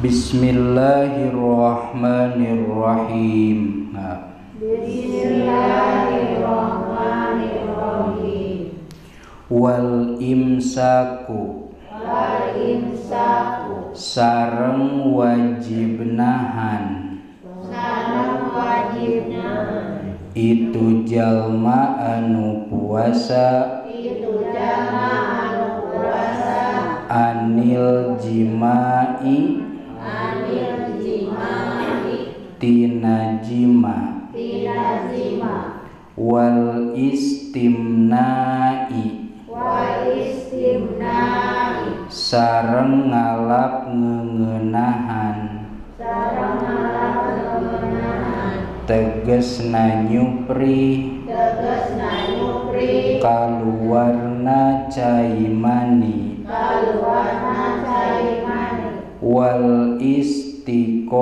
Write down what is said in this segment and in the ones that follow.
Bismillahirrahmanirrahim. Bismillahirrahmanirrahim. Wal imsaku, wal imsaku, sareng wajib nahan, sareng wajib nahan, itu jalma anu puasa, itu jalma anu puasa, anil jima'i, anil jima'i, tina jima, tina jima, wal istimna'i, wal istimna'i, sareng ngalap ngeungenahan, sareng ngalap ngeungenahan, tegesna nyupri, tegesna nyupri, kaluarna cai mani, kaluarna cai mani, wal istiqoati,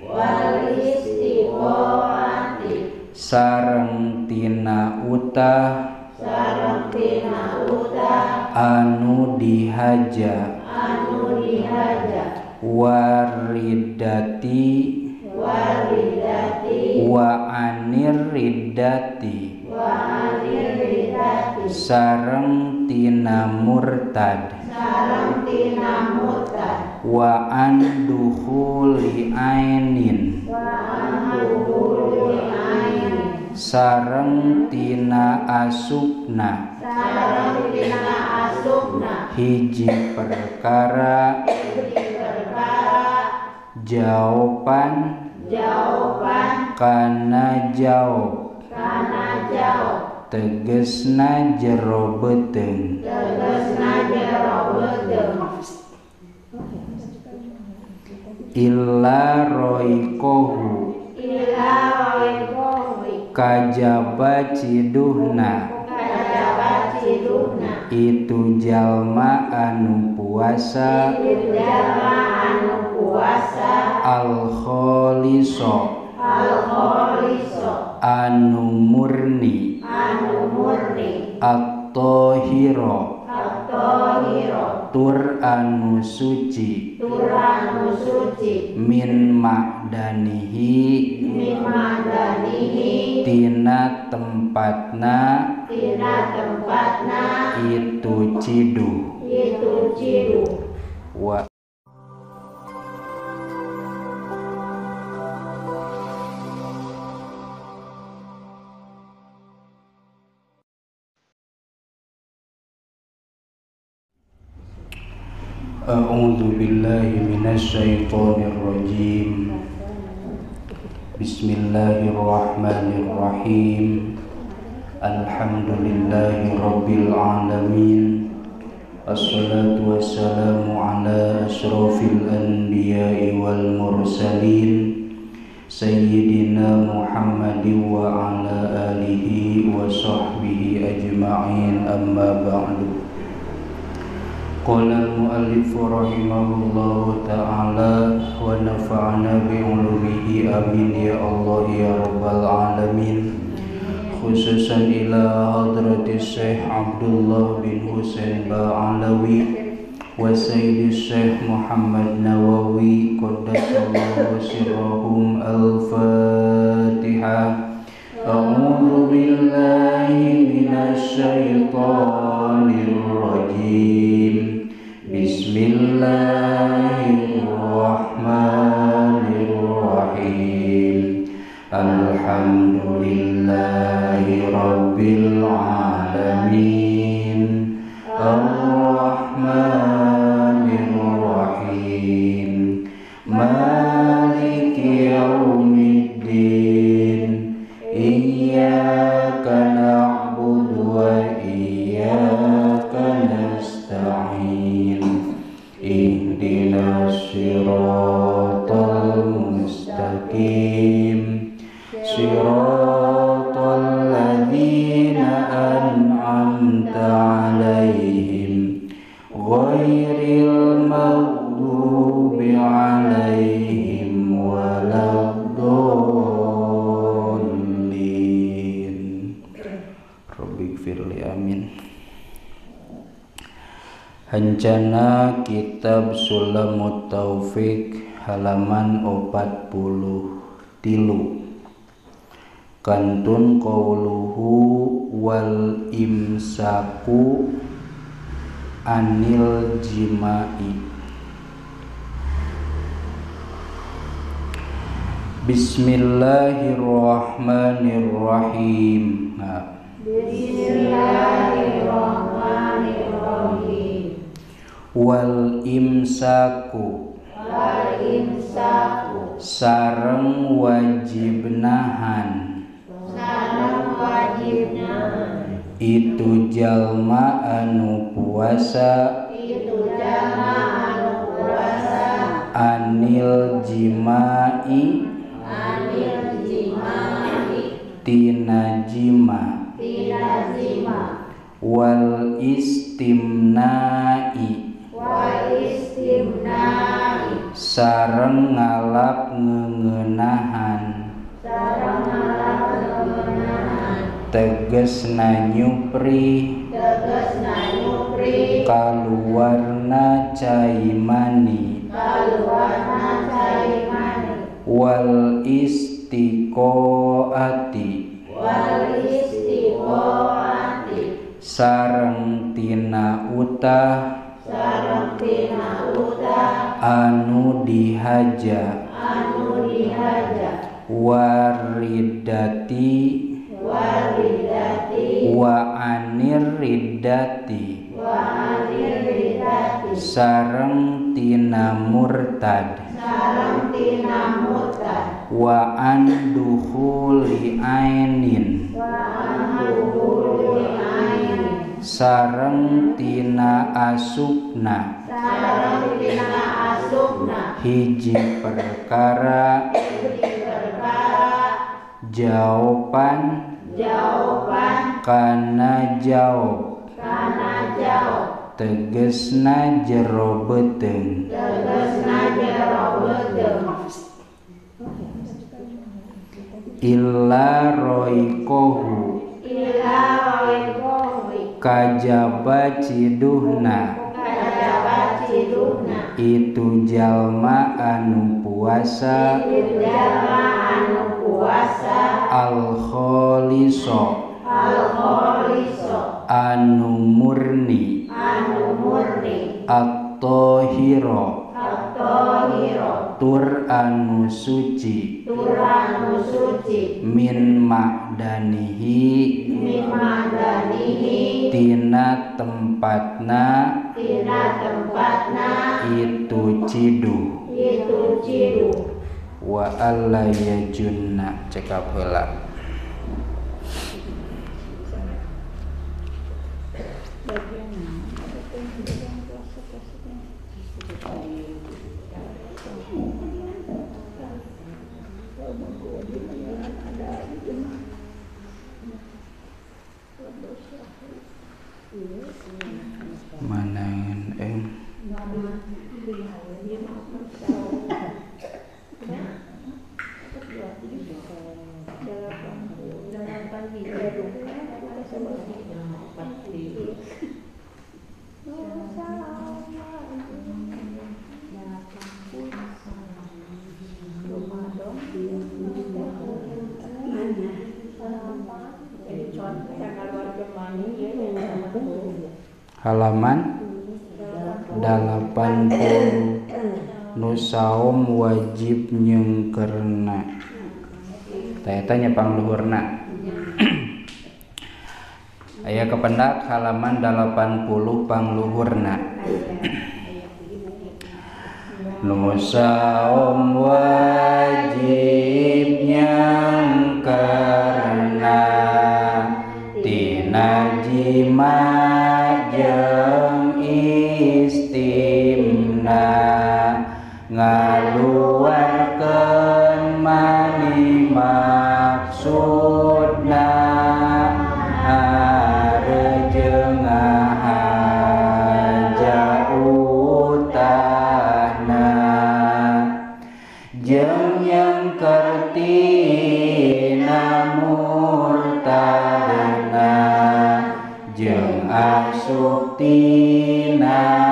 wal istiqoati, sareng tina utah, sareng tina utah, anu dihaja, anu dihaja, waridati, waridati, wa anir riddati, wa anir riddati, sareng tina murtad, sareng tina murtad, wa an dukhuli ainin, wa an dukhuli ainin, sareng tina asupna, sareng tina asupna, hiji perkara, hiji perkara, jawaban, jawaban, kana jawab, kana jawab, tegesna jero beuteung, tegesna jero beuteung, illa roikohu, illa roikohu, kajaba ciduhna, kajaba ciduhna, itu jalma anu puasa, itu jalma anu puasa, al kholiso, al kholiso, anu murni, anu murni, at-tahiro, at-tahiro, tur anu suci, tur anu suci, min ma'danihi, min ma'danihi, tina tempatna, tina tempatna, itu ciduh, itu ciduh. Wa A'udzu billahi minasyaitonir rajim. Bismillahirrahmanirrahim. Alhamdulillahi rabbil alamin. Assalatu wassalamu ala asyrafil anbiya'i wal mursalin sayyidina Muhammadin wa ala alihi wa sahbihi ajma'in, amma ba'du. Qala al-mu'allif rahimahullahu ta'ala wa nafa'ana bi'ulumihi, amin ya Allah ya rabbal alamin. Khususan ila hadrati Syekh Abdullah bin Husain Ba'alawi wa Sayyidi Syekh Muhammad Nawawi qaddasallahu sirrahum. Al-Fatihah. A'udzu billahi minasy syaithanir rajim. Bismillahirrahmanirrahim. Alhamdulillahi rabbil alamin. Arrahmanir rahim. Maliki yaumiddin. Iyyaka na'budu wa iyyaka nasta'in. Ihdinas siratal mustaqim. Siratal ladzina an'amta 'alaihim ghairil maghdubi 'alaihim waladdallin. Rabbighfirli, amin. Hancana kitab Sulamut Taufik halaman 43 kantun qauluhu wal imsaku anil jima'i. Bismillahirrahmanirrahim. Bismillahirrahmanirrahim. Wal imsaku, wal imsaku, sareng wajib nahan, sareng wajib nahan, itu jalma anu puasa, itu jalma anu puasa, anil jima'i, anil jima'i, tina jima, tina jima, wal istimna'i, wal istimna'i, sareng ngalap ngeungenahan, sareng ngalap ngeungenahan, tegesna nyupri, tegesna nyupri, kaluarna cai mani, kaluarna cai mani, wal istiqoati, wal istiqoati, sareng tina utah, sareng tina utah, anu dihaja, anu dihaja, waridati, waridati, wa anir riddati, wa anir riddati, sareng tina murtad, sareng tina murtad, wa an dukhuli ainin, wa an dukhuli ainin, sareng tina asupna, sareng tina asupna, hiji perkara, hiji perkara, jawaban, jawaban, kana jawab, kana jawab, tegesna jero beuteung, tegesna jero beuteung, illa roikohu, illa roikohu, kajaba ciduhna, kajaba ciduhna, itu jalma anu puasa, itu jalma anu puasa, al kholiso, al kholiso, anu murni, anu murni, at-tahiro, at-tahiro, tur anu suci, tur anu suci, min ma'danihi, min ma'danihi, tina tempatna, tina tempatna, itu ciduh, itu ciduh, wa alla yajunna. Cekap heula. Mana halaman 80 nu saum wajib nyengkerna. Tah eta nya pangluhurna. Aya kependak halaman 80 pangluhurna. Nu saum wajib nyengkerna tina jima jeung istimna, ngaluarkeun mani maksudna, arejeung ngahaja utahna, jeung nyengker tina murtadna, jeung asup tina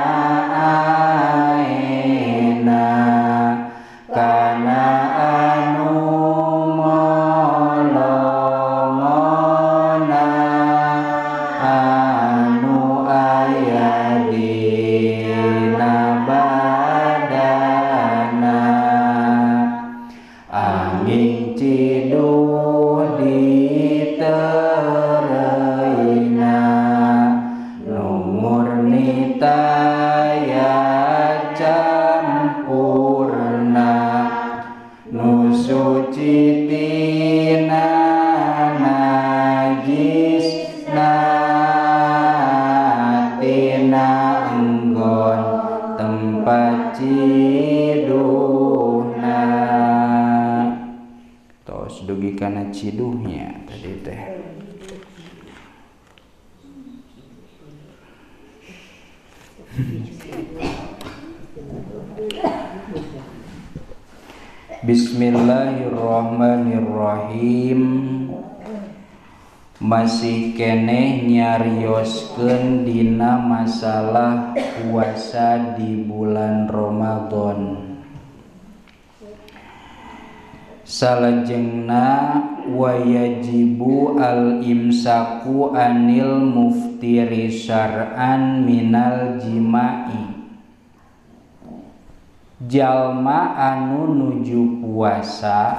sampurna nu suci tina najisna tina enggon tempat ciduhna. Tos dugi kana ciduhnya tadi teh. Bismillahirrahmanirrahim. Masih keneh nyarioskeun dina masalah puasa di bulan Ramadan. Salajengna wayajibu al-imsaku anil muftiri syar'an minal jima'i. Jalma anu nuju puasa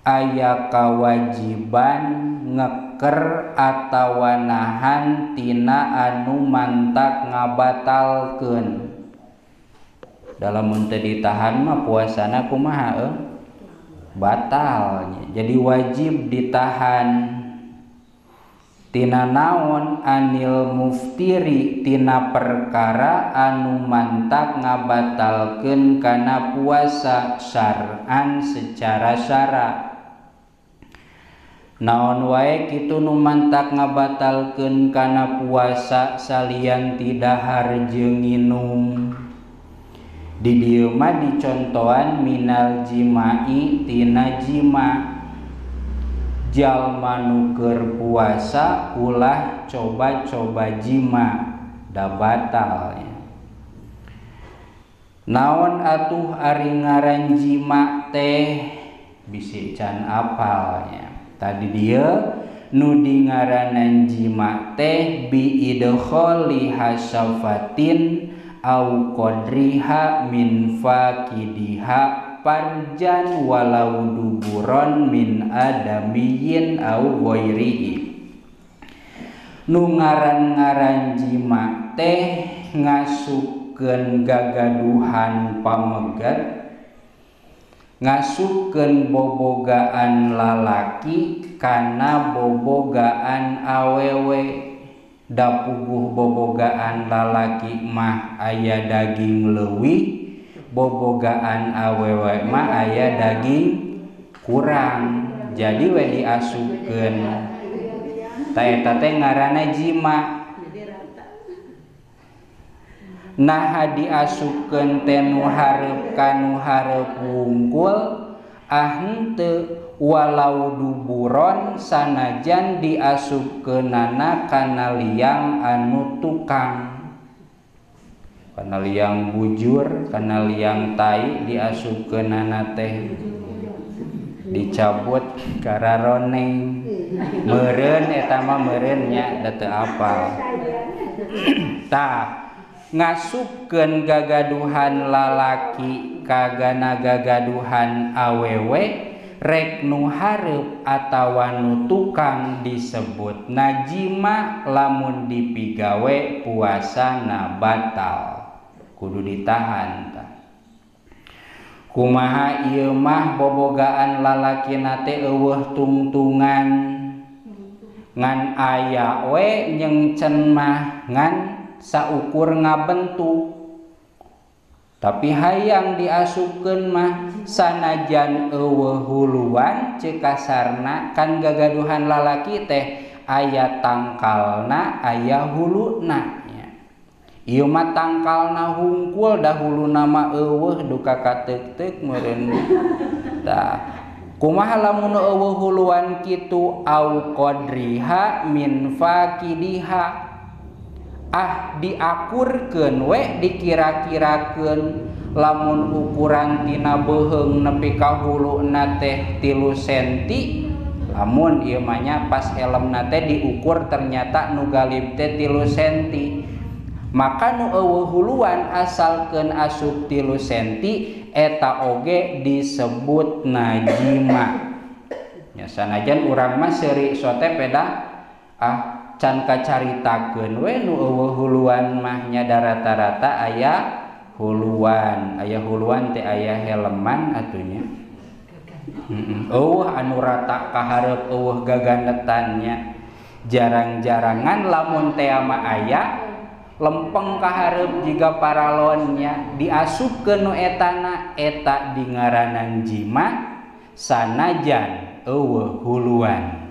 aya kawajiban ngeker atawa nahan tina anu mantak ngabatalkeun. Dalam mun teu ditahan mah puasana kumaha batal. Jadi wajib ditahan. Tina naon anil muftiri tina perkara anu mantak ngabatalkeun kana puasa syar'an secara syara. Naon wae kitu nu mantak ngabatalkeun kana puasa salian ti dahar jeung nginum. Di dieu mah dicontohan minal jima'i tina jima. Jalma nu keur puasa ulah coba-coba jima, da batal. Naon atuh ari ngaran jima teh bisi can apal nya. Tadi dieu nu dingaranan jima teh bi idkholi hasafatin au qadriha min fakidiha parjan walau duburon min adamiyin au ghairihi. Nu ngaran-ngaran jima teh ngasupkeun gagaduhan pamegat, ngasupkeun bobogaan lalaki kana bobogaan awewe. Da puguh bobogaan lalaki mah aya daging leuwih, bobogaan awewe mah aya daging kurang. Jadi we diasupkeun ta eta teh ngaranna jima. Naha diasupkeun teh nu hareup ka nu hareup wungkul, ah henteu walau duburon sanajan diasupkeunana kana liang anu tukang. Kana liang bujur, kana liang tai diasupkeunana teh dicabut kararoneng. Meureun eta mah meureun nya da teu apal. Tah ngasupkeun gagaduhan lalaki kagana gagaduhan awewe rek nu hareup atawa nu tukang disebut najima lamun dipigawe puasana batal, kudu ditahan. Tah kumaha ieu mah bobogaan lalakina teh eueuh tungtungan ngan aya we nyengcen mah ngan saukur ngabentuk, tapi hayang diasupkeun mah sanajan eueuh huluan ceuk kasarna kan gagaduhan lalaki teh aya tangkalna aya huluna nya. Ieu mah tangkalna hungkul da huluna mah eueuh duka kateuk-teuk meureun. Tah kumaha lamun eueuh huluan kitu au qadriha min fakidiha. Ah diakurkeun we dikira-kirakeun lamun ukuran tina beuheung nepi ka huluna teh 3 senti, lamun ieu mah nya pas elemna teh diukur ternyata nu galib teh 3 senti, maka nu eueuh huluan asalkeun asup 3 senti eta oge disebut najima. Nya sanajan urang mah seuri sote peda ah can kacaritakeun we nu eueuh huluan mah nya rata-rata aya huluan. Aya huluan teh aya helman atunya. Eueuh anu rata ka hareup eueuh gaganetannya. Jarang-jarangan lamun teh mah aya lempeng ka hareup jiga paralonnya diasupkeun nu etana eta dingaranan jima sanajan eueuh huluan.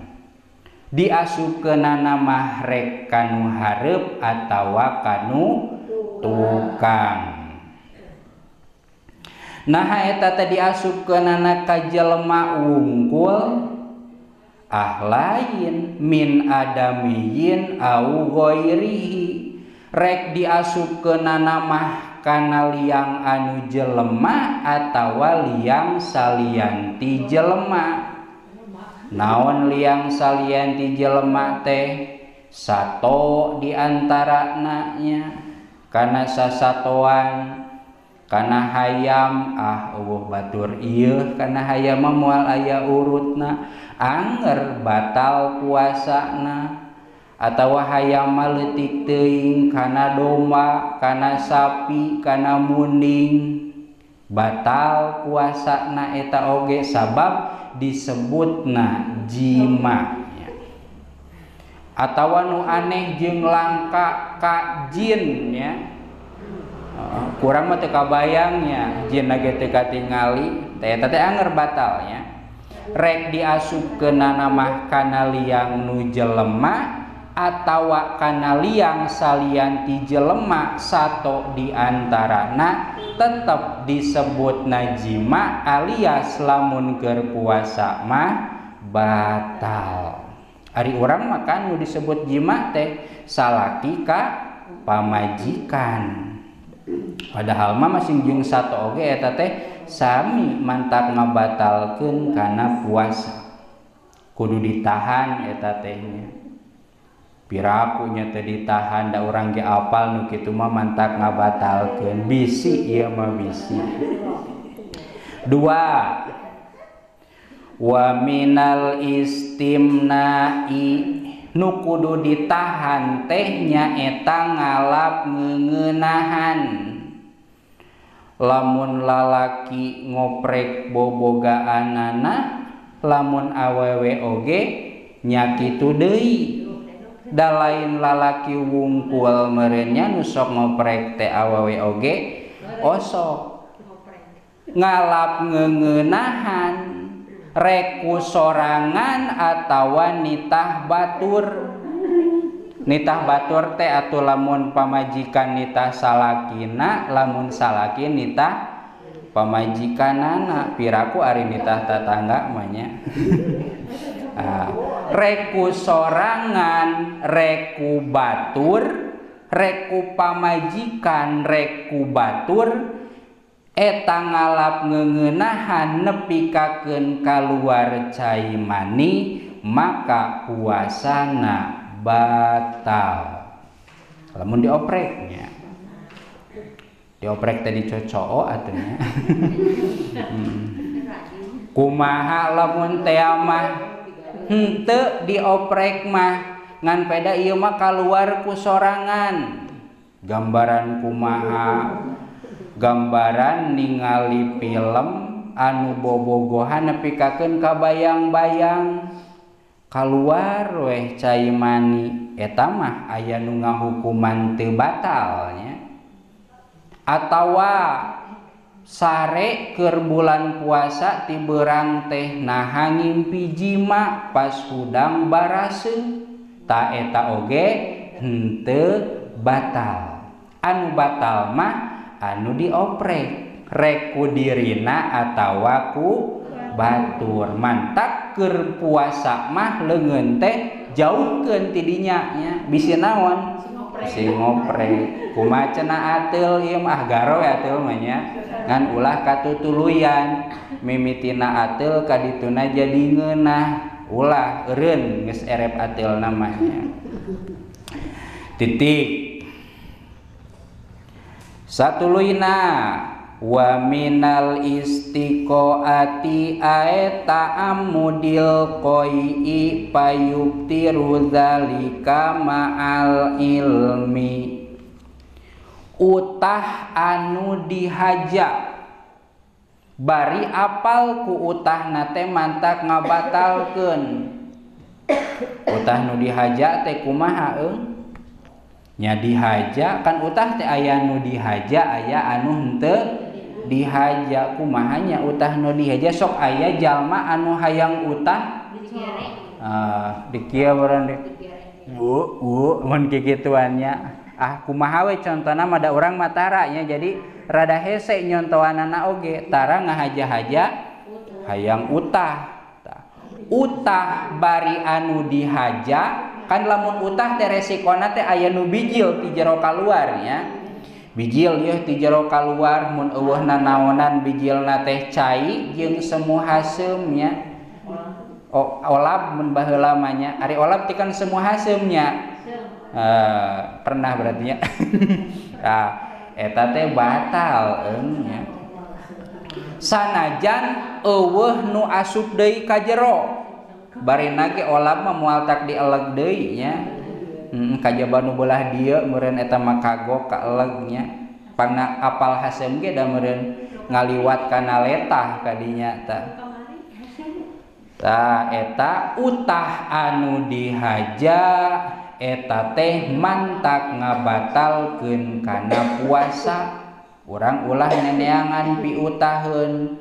Diasupkeunana mah rek kanu hareup atawa kanu tukang. Nah eta teh diasupkeunana ka jelema wungkul ah lain min adamiyin au ghairihi rek diasupkeunana mah kana liang anu jelema atawa liang salian ti jelema. Naon liang salian ti jelema teh sato di antarana nya kana sasatoan kana hayam ah eueuh batur ieu kana hayam mah moal aya urutna anger batal puasana atawa hayam mah leutik teuing kana domba kana sapi kana munding batal puasana eta oge sabab disebutna jima. Atawa nu aneh jeung langka ka jin nya. Kurang mah teu kabayangnya jin ge teu katingali teh eta teh anger batalnya. Rek diasupkeunana mah kana liang nu jelema atawa kana liang salian ti jelema sato di antarana tetep disebutna jima alias lamun keur puasa mah batal. Ari urang mah kan nu disebut jima teh salaki ka pamajikan. Padahal mah masing jeung sato oge eta teh sami mantak ngabatalkeun kana puasa. Kudu ditahan eta teh nya. Piraku nya teh ditahan da urang ge apal nu kitu mah mantak ngabatalkeun bisi ieu mah bisi. Dua, wa minal istimna'i nu kudu ditahan teh nyaeta ngalap ngeuneunahan. Lamun lalaki ngoprek bobogaanana lamun awewe oge nya kitu deui. Da lain lalaki wungkul meureunnya nu sok ngoprek teh awewe oge osok ngalap ngeuneunahan reku sorangan atawa nitah batur. Nitah batur teh atuh lamun pamajikan nitah salakina lamun salaki nitah pamajikanana piraku ari nitah tatangga mah nya. Reku sorangan reku batur reku pamajikan reku batur eta ngalap ngeuneunahan nepikakeun kaluar cai mani maka puasana batal. Lamun diopreknya dioprek tadi cocoo atuh nya. Kumaha lamun teh mah henteu dioprek mah ngan peda ieu mah kaluar ku sorangan. Gambaran kumaha? Gambaran ningali film anu bobogohan nepikakeun ka bayang-bayang kaluar weh cai mani eta mah aya nu ngahukuman teu batal nya. Atawa sare keur bulan puasa ti beurang teh naha ngimpi jima pas hudang baraseuh ta eta oge henteu batal. Anu batal mah anu dioprek reku dirina atawa ku batur. Mantak keur puasa mah leungeun teh jauhkeun ti dinya nya bisi naon si ngoprek. Kumaha cenah ateul ieu mah garo we ateul mah nya ngan ulah katutuluyan mimitina ateul ka dituna jadi ngeunah ulah eureun geus erep ateul namanya. Titik. Satuluyna wa minal istiqaati aeta amudil qoi payubtiru zalika ma'al ilmi. Utah anu dihaja bari apal ku utahna teh mantak ngabatalkeun. Utah nu dihaja teh kumaha eung? Nya dihaja kan utah teh aya nu dihaja aya anu henteu dihaja. Kumaha nya utah nu dihaja? Sok aya jalma anu hayang utah dikieu meureun di bu bu mun kikituan nya. Ah kumaha we contona mah da urang mah tara nya, jadi rada hese nyontoanana oge tara ngahaja-haja hayang utah. Utah bari anu dihaja kan lamun utah teh resikona teh aya nu bijil ti jero kaluar nya. Bijil yeuh ti jero kaluar mun eueuh nanaonan bijilna teh cai jeung semu haseum nya. Olab mun baheula mah nya. Ari olab teh kan semu haseum nya. Pernah berarti nya. Nah, eta teh batal eung nya. Sanajan eueuh nu asup deui ka jero. Barina ge olab mah moal tak dieleg deui nya. Kajaba nu beulah dieu meureun eta mah kagok kaeleg nya. Pangna apal haseum ge da meureun ngaliwat kana letah kadinya tah. Tah eta utah anu dihaja eta teh mantak ngabatalkeun kana puasa. Urang ulah neneangan piutaheun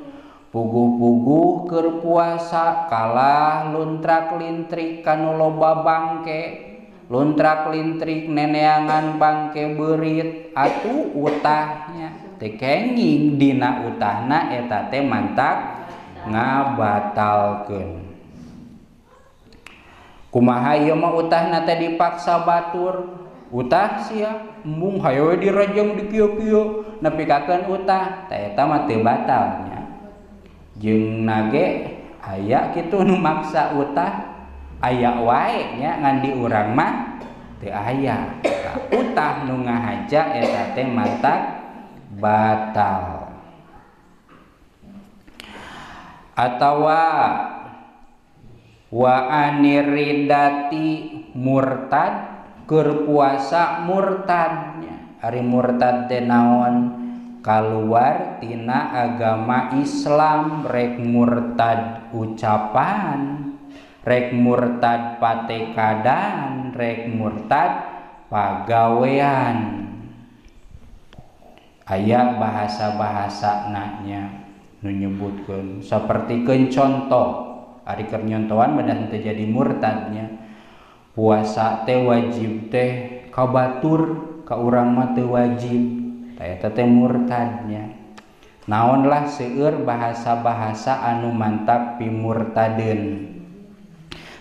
puguh-puguh keur puasa kalah luntrak-lintrik kanu loba bangke, luntrak-lintrik neneangan bangke beurit atuh utahnya teu kenging dina utahna eta teh mantak ngabatalkeun. Kumaha ieu mah utahna teh dipaksa batur. Utah sia embung hayo we direjeng di kieu-kieu nepikakeun utah tah eta mah teu batal nya. Jeung nage aya kitu nu maksa utah aya wae nya ngan di urang mah teu aya. Utah nu ngahaja eta teh mantak batal. Atawa wa aniridati murtad keur puasa murtadnya. Ari murtad teh naon? Kaluar tina agama Islam, rek murtad ucapan, rek murtad patekadan, rek murtad pagawean. Aya bahasa-bahasa nanya nu nyebutkeun sapertikeun contoh. Ari keur nyontohan mah teu jadi murtadnya. Puasa teh wajib teh ka batur, ka urang mah teu wajib. Tah eta teh murtadnya. Naon lah seueur bahasa-bahasa anu mantap pimurtadeun.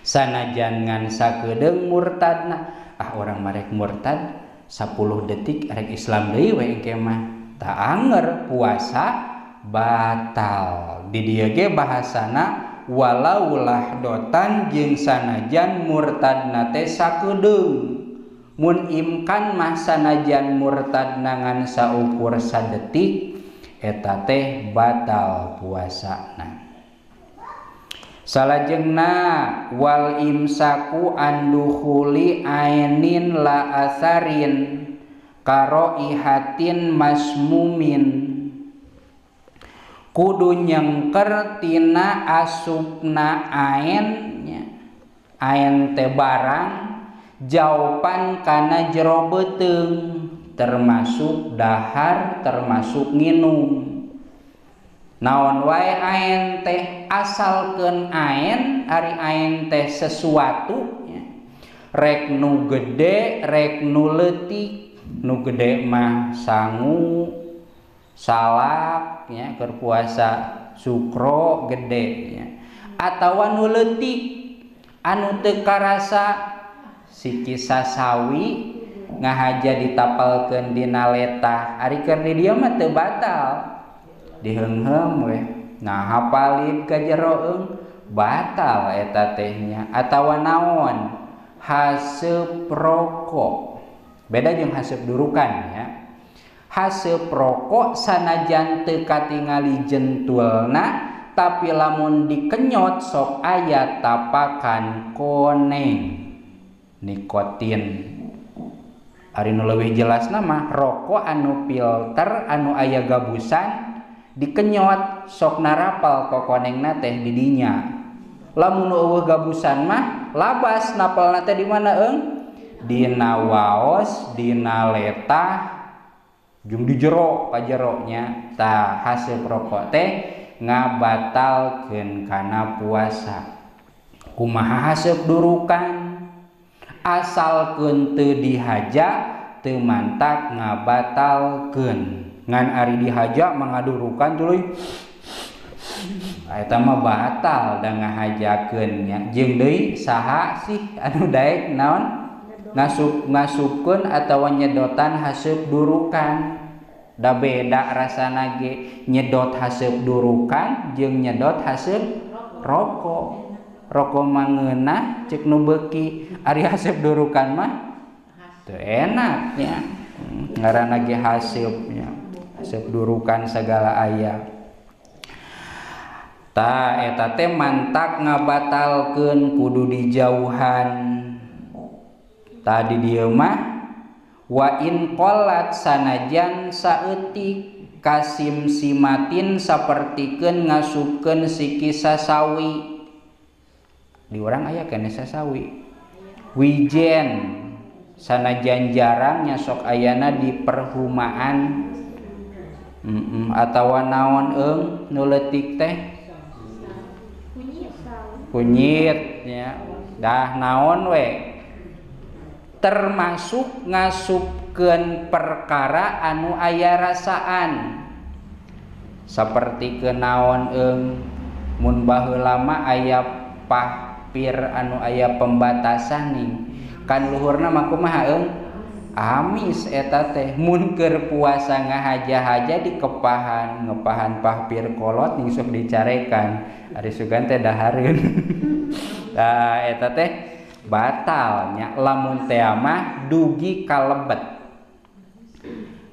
Sanajan ngan sakedeung murtadna, ah urang mah rek murtad 10 detik rek Islam deui we engke mah. Tah anger puasa batal. Di dieu ge bahasana walaulah dotan jeung sanajan murtadna teh sakedeung. Mun imkan mah sanajan murtadna ngan saukur sadetik eta teh batal puasana. Salajengna wal imsaku andukhuli ainin la asarin karoihatin masmumin. Kudu nyengker tina asupna ain nya. Ain teh barang jaupan kana jero beuteung, termasuk dahar termasuk nginum. Naon wae ain teh asalkeun ain, ari ain teh sesuatu nya. Rek nu gede rek nu leutik. Nu gede mah sangu salak nya keur puasa sukro gede nya. Atawa nu leutik anu teu karasa siki sasawi ngahaja ditapalkeun dina letah. Ari keur di dieu mah teu batal, diheungheum we. Nah hapalid ka jero eung batal eta teh nya. Atawa naon haseup rokok, beda jeung haseup durukan nya. Haseup rokok sanajan teu katingali jentulna tapi lamun dikenyot sok aya tapakan koneng nikotin. Ari nu leuwih jelasna mah rokok anu filter anu aya gabusan dikenyot sok narapal kokonengna teh di dinya. Lamun eueuh gabusan mah labas napalna teh di mana eung? Dina waos, dina letah, jeung di jero ka jero nya. Tah haseup rokok teh ngabatalkeun kana puasa. Kumaha haseup durukan? Asalkeun teu dihaja teu mantak ngabatalkeun. Ngan ari dihaja mangadurukan tuluy eta mah batal da ngahajakeun nya. Jeung deui saha sih anu daek naon ngasupkeun atawa nyedotan haseup durukan. Da beda rasana ge nyedot haseup durukan jeung nyedot haseup rokok. Rokok mah ngeunah cek nu beuki, ari haseup durukan mah teu enak nya. Ngaranna ge haseup nya. Haseup durukan sagala aya. Tah eta teh mantak ngabatalkeun kudu dijauhan. Tadi dieu mah wa in qalat sanajan saeutik kasim simatin sapertikeun ngasupkeun siki sasawi. Di urang aya keneh sasawi. Wijen sanajan jarang nya sok ayana di perhumaan. Atawa naon eung nu leutik teh? Kunyit nya. Dah naon we? Termasuk ngasupkeun perkara anu aya rasaan. Saperti kenaon eung mun baheula mah aya pahpir anu aya pembatasan nih. Kan luhurna mah kumaha eung? Amis eta teh. Mun keur puasa ngahaja-haja dikepahan, ngepahan pahpir kolot ning sok dicarekan. Ari sugan teh dahareun. Tah eta teh batal nya lamun teh mah dugi kalebet.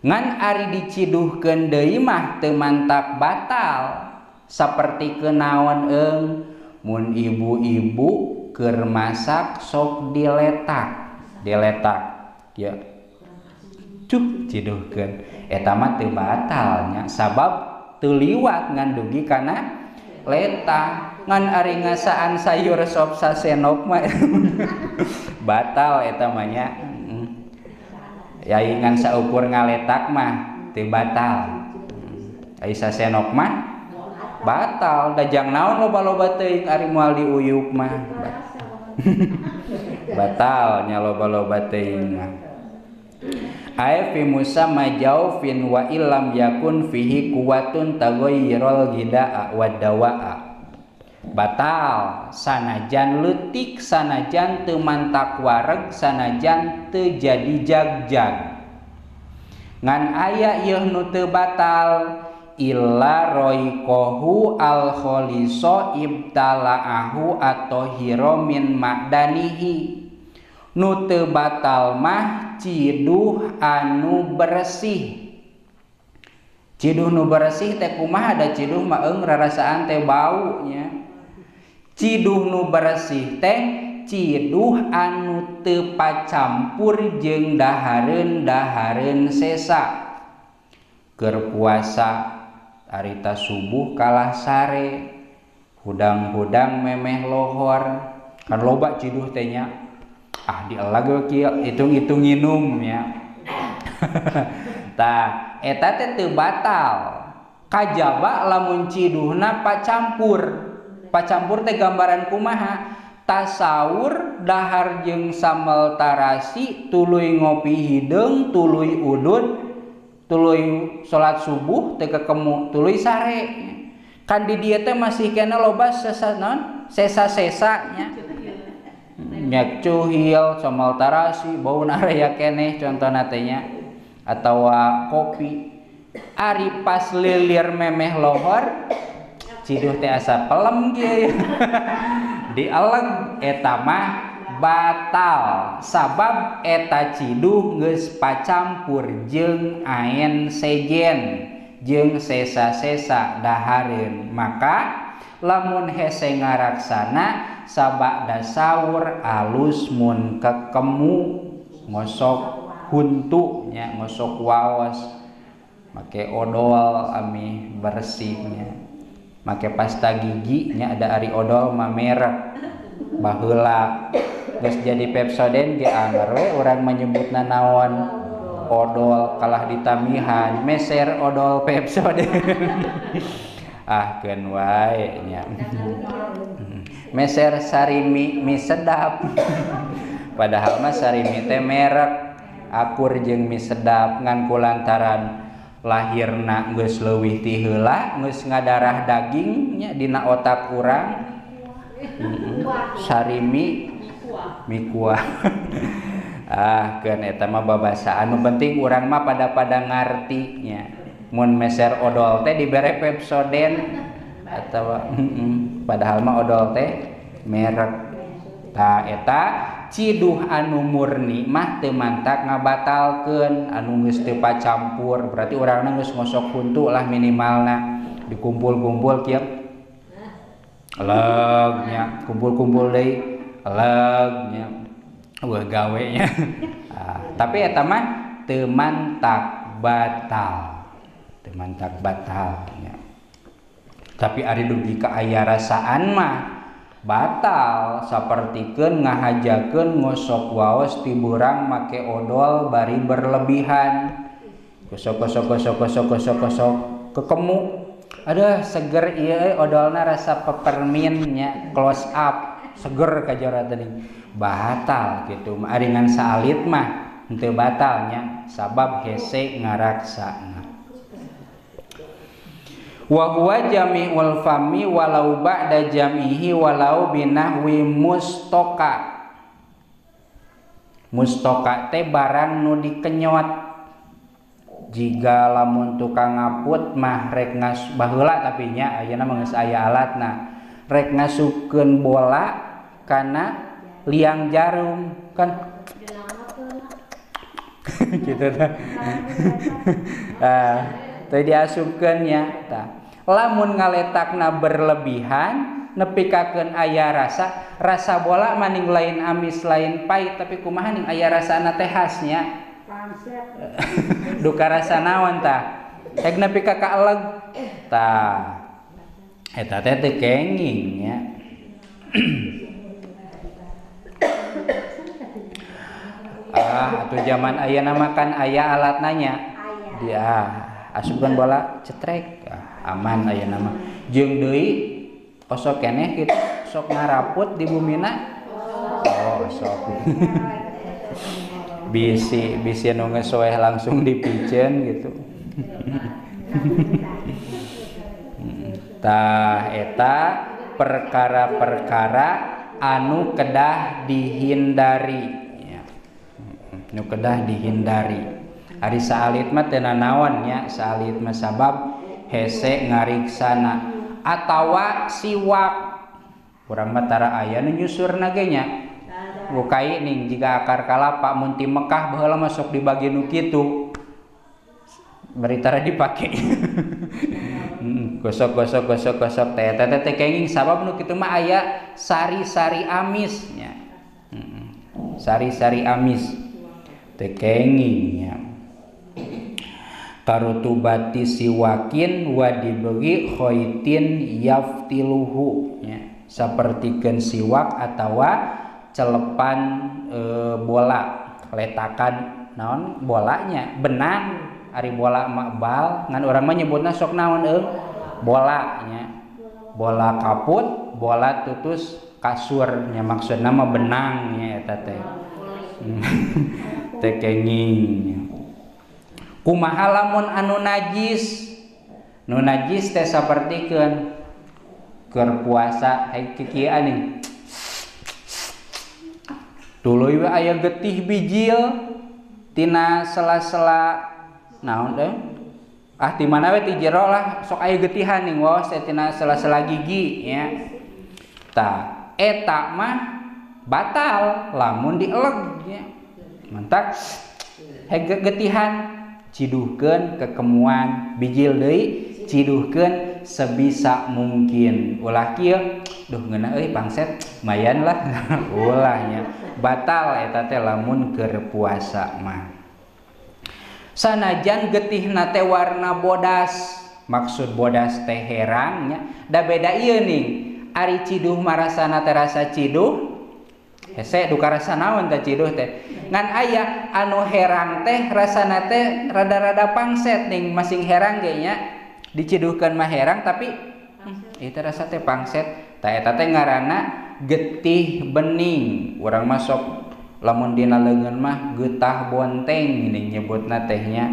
Ngan ari diciduhkeun deui mah teu mantak batal. Saperti kenaon eung mun ibu-ibu keur masak sok diletak, diletak ya. Cuh ciduhkeun eta mah teu batal nya sabab teu liwat ngan dugi kana letah. Ngan ari ngasaan sayur sop sasenok mah batal eta mah nya. Ya ngan saukur ngaletak mah teu batal. Ai sasenok mah batal. Da jang naon loba-loba teuing ari moal diuyuk mah. Batal nya loba-loba teuing mah. Ai fi musamma jaufin wa illam yakun fihi quwatun taghayyirul ghidaa wad dawaa. Batal sanajan leutik, sanajan teu mantak wareg, sanajan teu jadi jagjag. Ngan aya ieu nu teu batal illa roiqahu al khalisa ibtala'ahu at-tahira min ma'danihi. Nu teu batal mah ciduh anu bersih. Ciduh nu bersih teh kumaha? Da ciduh mah eung rarasaan teh bau nya. Ciduh nu bersih teh ciduh anu teu pacampur jeung dahareun-dahareun sesa. Keur puasa harita subuh kalah sare, hudang-hudang memeh lohor, kan loba ciduh teh nya. Ah dielag we kieu hitung-hitung nginum nya. Tah eta teh teu batal. Kajaba lamun ciduhna pacampur. Pacampur teh gambaran kumaha? Tasaur dahar jeung sambal tarasi, tuluy ngopi hideung, tuluy udud, tuluy salat subuh teh kekemu, tuluy sare. Kan di dieu teh masih kena loba sesa naon? Sesa-sesa nya. Nya cuhil, sambal tarasi, bau area keneh contohna teh nya, atawa kopi. Ari pas lilir memeh lohor ciduh teh asa pelem kieu. Dieleg eta mah batal sabab eta ciduh geus pacampur jeung aen sejen jeung sesa-sesa dahareun. Maka lamun hese ngaraksana sabada sahur alus mun kekemu ngosok huntu nya ngosok waos make odol ami bersihnya make pasta gigi nya ada ari odol mah merek baheula geus jadi Pepsodent ge anger we urang menyebutna naon odol kalah ditamihan meser odol Pepsodent ah keun wae nya meser sarimi mie sedap padahal mah sarimi teh merek akur jeung mie sedap ngan kulantaran lahirna geus leuwih ti heula geus ngadarah daging nya dina otak urang sarimi mie kuah ah keun eta mah babasaan nu penting urang mah pada ngarti nya mun meser odol teh dibere Pepsodent atawa padahal mah odol teh merek ta eta ciduh anu murni mah teu mantak ngabatalkeun anu geus teu pacampur berarti urangna geus ngosok huntu lah minimalna dikumpul-kumpul kieu leg nya kumpul-kumpul deui leg nya eueuh gawe nya tapi eta mah teu mantak batal teu mantak batal nya. Tapi ari dugi ka aya rasaan mah batal sapertikeun ngahajakeun ngosok waos ti beurang make odol bari berlebihan gosok gosok gosok gosok gosok gosok kekemu aduh seger ieu euy odolna rasa peppermint nya close up seger kajora tadi batal kitu ari ngan saalit mah henteu batalnya sabab hese ngaraksana. Wa huwa jami'ul fami walau ba'da jamihi walau binahwi mustoka. Mustoka teh barang nu dikenyot. Jiga lamun tukang ngaput mah rek ngas baheula tapi nya ayeuna mah geus aya alatna. Rek ngasupkeun bola kana liang jarum kan gitu tah. Teh diasupkeun nya tah. Lamun ngaletakna berlebihan nepikakeun aya rasa rasa bola maning lain amis lain pahit tapi kumaha ning aya rasana teh khasnya duka rasa naon tah rek nepi ka kaeleg tah eta teh teu kenging nya. Ah atuh zaman ayeuna mah kan aya alatna nya dia asupkeun bola cetrek aman ayeuna mah jeung deui osok keneh kitu sok ngaraput di bumina oh sok bisi bisi nu geus soeh langsung dipiceun gitu. Tah eta perkara-perkara anu kedah dihindari ya. Nu kedah dihindari ari saalit mah teu nanaon nya saalit mah sabab hese ngariksana atawa siwak urang mah tara aya nu nyusurna ge nya bukai ning jiga akar kalapa mun ti Mekah baheula mah sok dibagi nu kitu bari tara dipake. Gosok gosok gosok gosok teh teh teh kenging sabab nu kitu mah aya sari-sari amis nya. Sari-sari amis teh kenging nya. Karutubati siwakin wadibegi khoitin yaftiluhu nya sapertikeun siwak atawa celepan bola letakan naon bolanya benang ari bola mah bal ngan urang mah nyebutna sok naon euy bola nya bola kaput bola tutus kasur nya maksudna mah benang nya eta teh teh kenging. Kumaha lamun anu najis nu najis teh sapertikeun keur puasa hae kikieu nih tuluy we aya getih bijil tina sela-sela naon teh ah di mana we ti jero lah sok aya getihan ning waos teh tina sela-sela gigi nya tah eta mah batal lamun dieleg nya mantak getihan ciduhkeun kekemuan bijil deui ciduhkeun sebisa mungkin ulah kieu duh ngeunah euy pangset mayan lah ulahnya batal eta teh lamun keur puasa mah. Sanajan getihna teh warna bodas, maksud bodas teh herang nya, da beda ieu ning. Ari ciduh marasana teh rasa ciduh hese duka rasa naon teh ciduh teh. Ngan aya anu herang teh rasana teh rada-rada pangset ning, masing herang ge nya. Diciduhkeun mah herang tapi ieu teh rasa teh pangset. Tah eta teh ngaranna getih bening. Urang mah sok lamun dina leungeun mah getah bonteng gini nyebutna teh nya.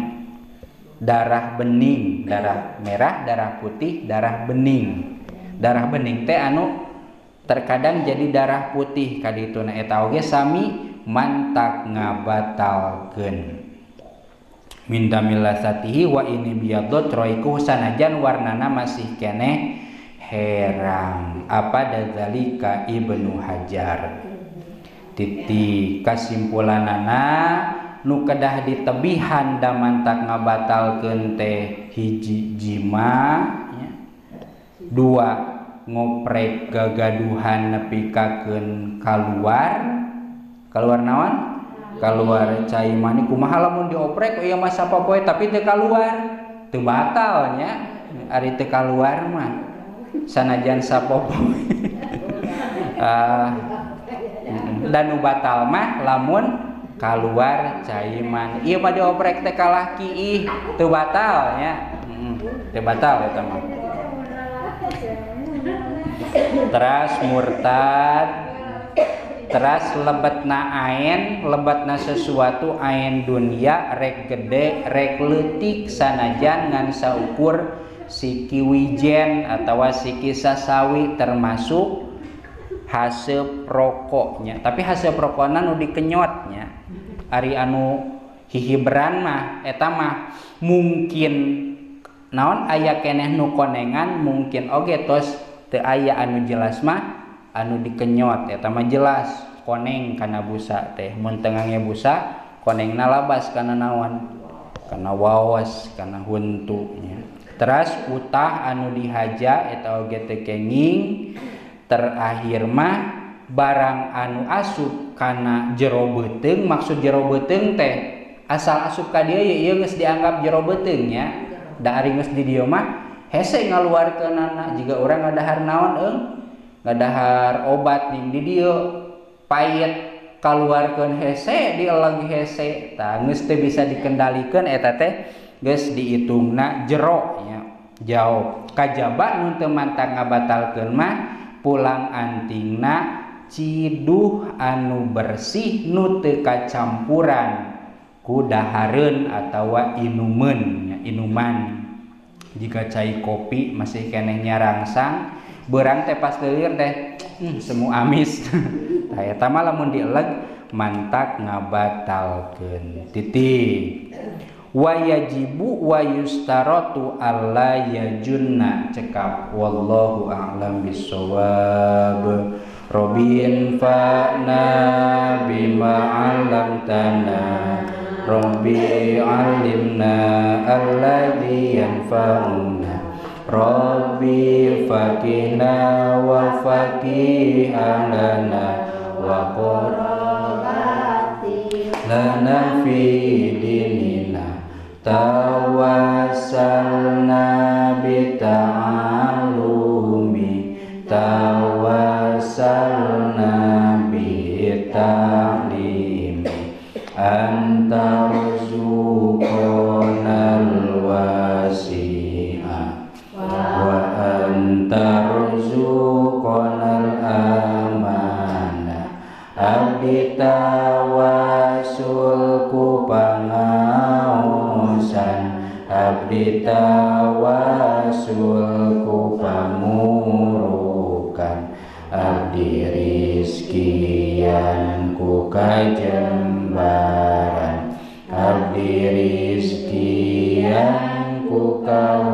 Darah bening, darah merah, darah putih, darah bening. Darah bening teh anu terkadang jadi darah putih kadituna eta oge sami mantak ngabatalkeun. Min damilasatihi wa ini biyadot roiku sanajan warnana masih keneh herang. Apa dadzalika Ibnu Hajar. Titik kasimpulanana nu kedah ditebihan da mantak ngabatalkeun teh hiji jima nya, dua ngoprek gagaduhan nepi kakeun kaluar, kaluar naon? Kaluar cai mani. Kumaha lamun dioprek ieu mah sapopoe tapi teu kaluar, teu batal nya. Ari teu kaluar mah sanajan sapopoe. Dan nu batal mah lamun kaluar cai mani. Ieu mah dioprek teh kalah kiih, teu batal nya. Teu batal eta mah. Teras murtad, teras lebetna aen, lebetna sesuatu aen dunia rek gede rek leutik sanajan ngan saukur siki wijen atawa siki sasawi termasuk haseup rokoknya. Tapi haseup rokokna nu dikenyotnya. Ari anu hihibran mah eta mah mungkin naon aya keneh nu konengan, mungkin oge tos teu aya anu jelas mah anu dikenyot eta mah jelas koneng kana busa teh. Mun teu ngange busa konengna labas kana naon, kana waos, kana huntu nya. Teras utah anu dihaja eta oge teu kenging. Terakhir mah barang anu asup kana jero beuteung, maksud jero beuteung teh asal asup ka dieu ieu geus dianggap jero beuteung nya. Da ari geus di dieu mah hese ngaluarkeunana, jiga urang ngadahar naon eung, ngadahar obat ning di dieu pait kaluarkeun hese, dieleg hese, tah geus teu bisa dikendalikeun eta teh geus diitungna jero nya. Jauh kajaba nu teu mantak ngabatalkeun mah pulang antingna ciduh anu bersih nu teu kacampuran ku dahareun atawa inumeun nya, inuman. Jika cai kopi masih keneh nyarangsang beurang teh pas leueur teh semu amis. Tah eta mah lamun dieleg mantak ngabatalkeun. Titik. Wa yajibu wa yustaratu alla yajunna cekap. Wallahu a'lam bissawab. Robin fa'na bima 'allamtana, Rabbi 'allimna alladzi yanfa'una, Rabbi faqihna wa faqih ahlana wa qurrati lana fi dinina, tawassalna bi ta'allumi, tawassalna bi ta'limi, anta rzuqonal wasi'a wa anta rzuqonal amana, abdi tawasul ku pangaosan, abdi tawasul ku pamurukan, abdi rizkian ku kajembaran, abdi rizkian ku kawilujengan.